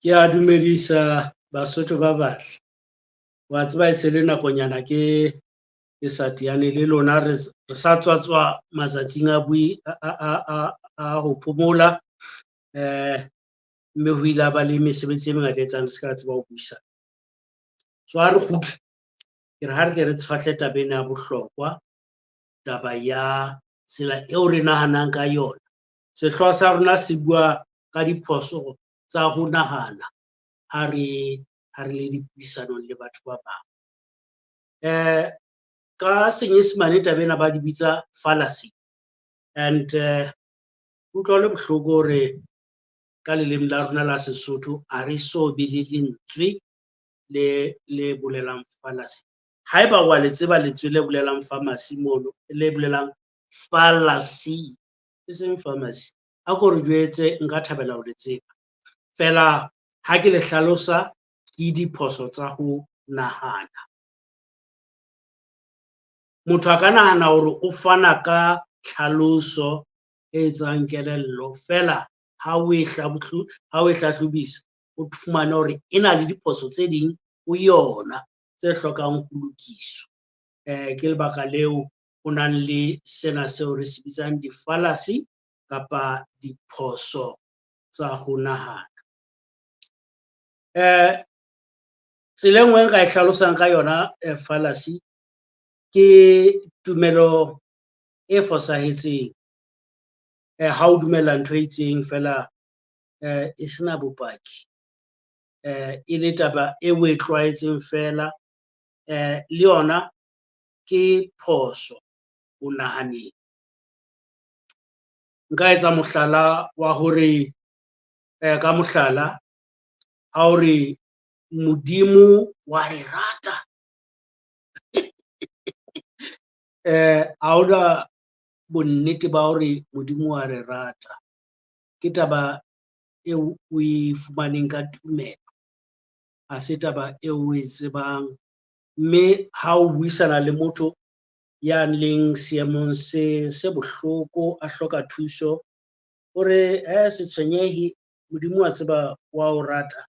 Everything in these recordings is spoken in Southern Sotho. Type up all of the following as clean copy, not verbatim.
Ke a dumedisa Basotho ba batle. Wa tseba e se le nakonyana ke ke sa teane le lona re sa tswa matsatsing a bui a ho phomola mme ho ile ba le mesebetsi e mengata e etsang re se ka tseba ho buisana. So ha re kgutle ke re ha re ke re tshwahle taba ena ya bohlokwa, taba ya tsela eo re nahanang ka yona. Sehlooho sa rona se bua ka diphoso tsa ho nahana ha re le dipuisanong le batho ba bang. Ka senyesemane taba ena ba di bitsa fallacy and utlwa le bohloko hore ka leleme la rona la Sesotho ha re so be le lentswe le le bolelang fallacy. Haeba wa le tseba lentswe le bolelang pharmacy mono, le bolelang fallacy, e seng pharmacy, a ko re jwetse, nka thabela ho le tseba. Fela ha ke le hlalosa ke diphoso tsa ho nahana. Motho a ka nahana hore o fana ka tlhaloso e etsang kelello fela ha o e hlahlobisa o fumane hore e na le diphoso tse ding ho yona tse hlokang ho lokiswa. Ke lebaka leo ho nang le sena seo re se bitsang di-fallacy kapa diphoso tsa ho nahana. Tsela e nngwe nka e hlalosang ka yona fallacy ke tumelo e fosahetseng. Ha o dumela ntho e itseng fela e sena bopaki, e le taba e o e tlwaetseng fela, le yona ke phoso ho nahaneng. Nka etsa mohlala wa hore ka mohlala ha o re Modimo wa re rata, ha hona bonnete ba hore Modimo wa re rata. Ke taba eo o e fumaneng ka tumelo, ha se taba eo o e tsebang. Mme ha o buisana le motho ya leng seemong se se bohloko, a hloka thuso, o re se tshwenyehe, Modimo wa tseba wa o rata.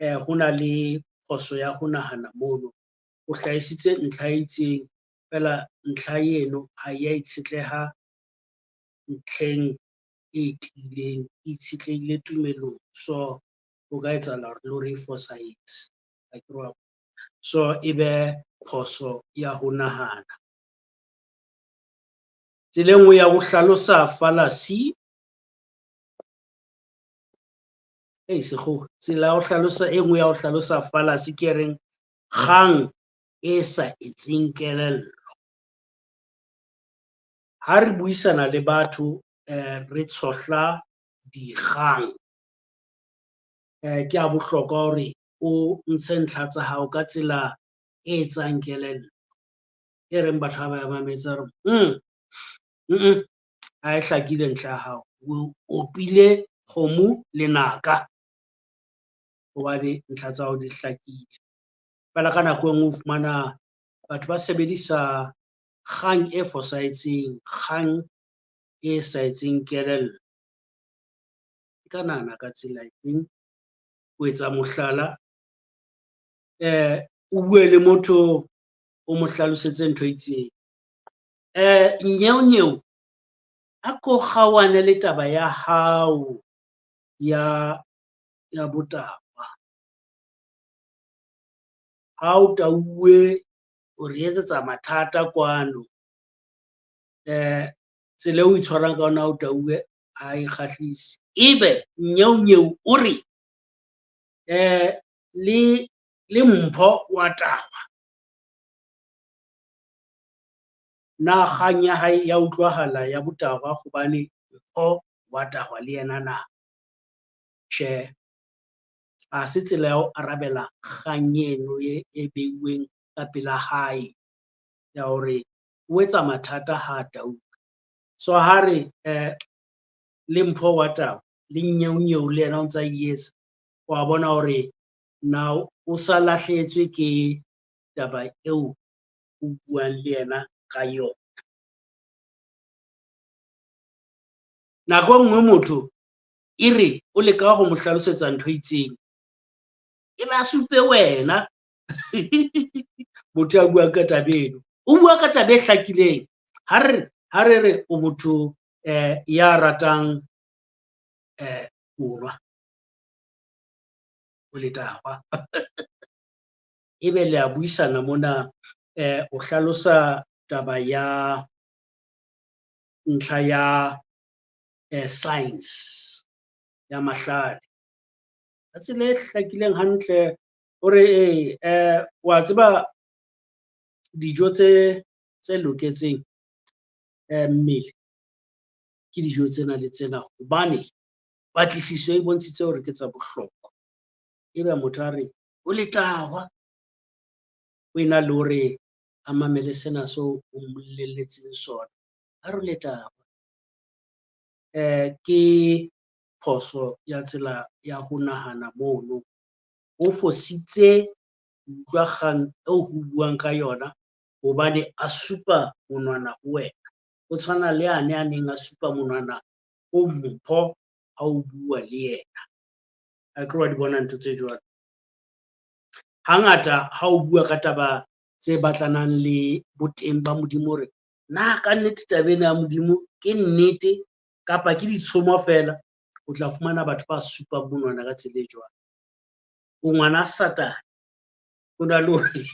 Ho na le phoso ya ho nahana mono. O hlahisitse ntlha e itseng, fela ntlha eno ha ya itshetleha ntlheng e tiileng, e itshetlehile tumelong. So ho ka etsahala hore le hore e fosahetse. So e be phoso ya ho nahana. Tsela e nngwe ya ho hlalosa fallacy, tsela ya ho hlalosa e nngwe ya ho hlalosa fallacy ke e reng kgang e sa etseng kelello. Ha re buisana le batho re tshohla dikgang, ke a bohlokwa hore o ntshe ntlha tsa hao ka tsela e etsang kelello, e reng batho ha ba mametse ba re ha e hlakile ntlha ya hao, o opile kgomo lenaka hobane ntlha tsa hao di hlakile. Fela ka nako e nngwe o fumana batho ba sebedisa kgang e fosahetseng, kgang e sa etseng kelello. Ke ka nahana ka tsela efeng? O etsa mohlala, o bue le motho o mo hlalosetse ntho e itseng. Nnyeo-nyeo a ko kgaohane le taba ya hao ya botahwa. Ha o tauwe o re etsetsa mathata kwano. Tsela eo o itshwarang ka yona ha o tauwe ha e kgahlise. Ebe nnyeo-nyeo o re le Mpho wa tahwa. Na kgang ya hae ya utlwahala ya botahwa hobane Mpho wa tahwa le yena na? Tjhe, ha se tsela ya ho arabela kgang eno e beuweng ka pela hae ya hore o etsa mathata ha a tauwe. So ha re le Mpho wa tahwa le nnyeo-nyeo le yena o ntsa e etsa, wa bona hore na o sa lahlehetswe ke taba eo o buang le yena ka yona. Nako e nngwe motho E re o leka ho mo hlalosetsa ntho e itseng, e ba supe wena motho ya buang ka taba eno. O bua ka taba e hlakileng. Ha re re o motho ya ratang ho nwa, o letahwa. Ebe le a buisana mona, o hlalosa taba ya ntlha ya science ya mahlale. Ka tsela e hlakileng hantle hore wa tseba dijo tse loketseng mmele ke dijo tsena le tsena hobane patlisiso e bontshitse hore ke tsa bohlokwa. Ebe motho a re o letahwa, o ena le hore a mamele sena seo o mmolelletseng sona, a re o letahwa. Ke phoso ya tsela ya ho nahana mono. O fositse utlwa kgang eo ho buang ka yona hobane a supa monwana ho wena. O tshwana le ane a neng a supa monwana o Mpho ha o bua le yena. Akere wa di bona ntho tse jwalo. Hangata ha o bua ka taba tse batlanang le boteng ba Modimo hore na ka nnete taba ena ya Modimo ke nnete kapa ke ditshomo fela, o tla fumana batho ba supang monwana ka tsela e jwalo. O ngwana Satane, o na le hore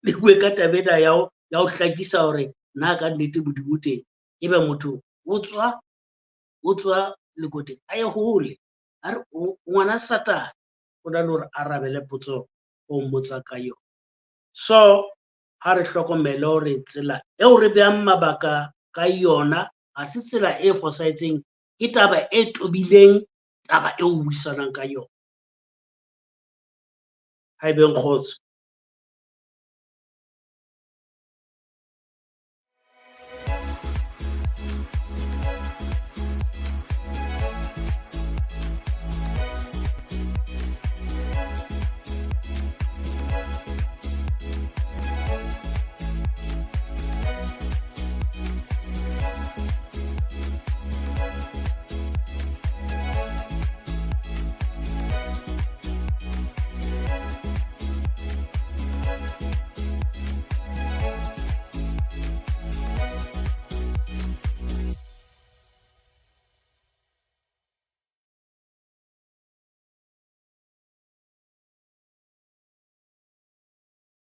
le bue ka taba ena ya ho hlakisa hore na ka nnete Modimo o teng. Ebe motho o tswa lekoteng a ye hole, a re o ngwana Satane, o na le hore arabele potso o mmotsa ka yona. So ha re hlokomele hore tsela eo re behang mabaka ka yona ha se tsela e fosahetseng, ke taba e tobileng, taba eo buisanang ka yona. Ha e beng kgotso.